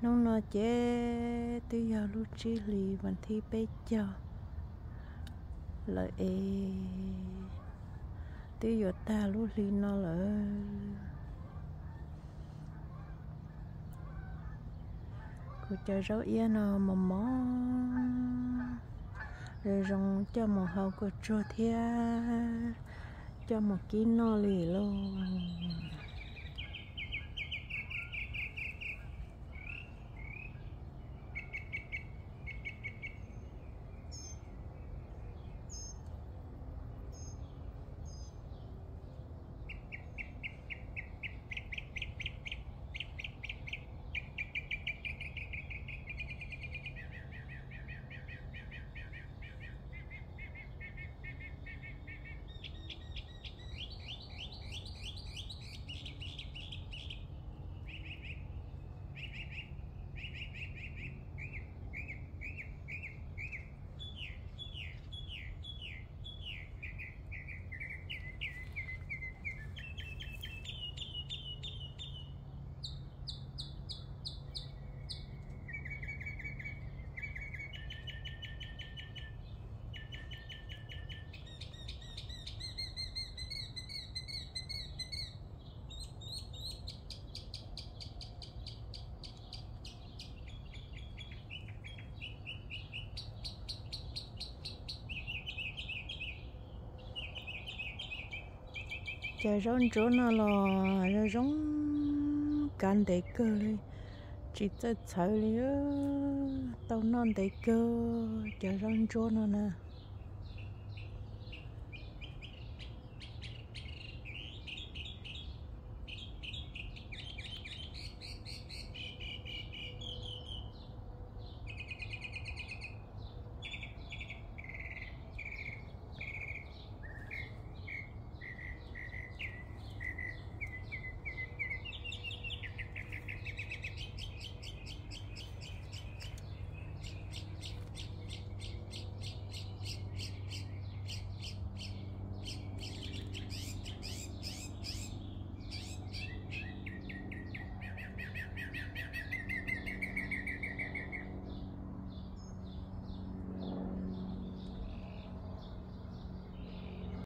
Hnub no ces twb yog lub tsib hlis vas thib peb caug lawm es twb yuav tag lub hli no lawm. Kuv cov zaub iab no mos mos, zoo zoo coj mus hau kua tsuag thiab coj mus kib noj li lauj. Cov zaub ntsuab no los zoo zoo, kav ntev kawg li, tsis txawj txhawv li, tau noj ntev kawg cov zaub ntsuab no na.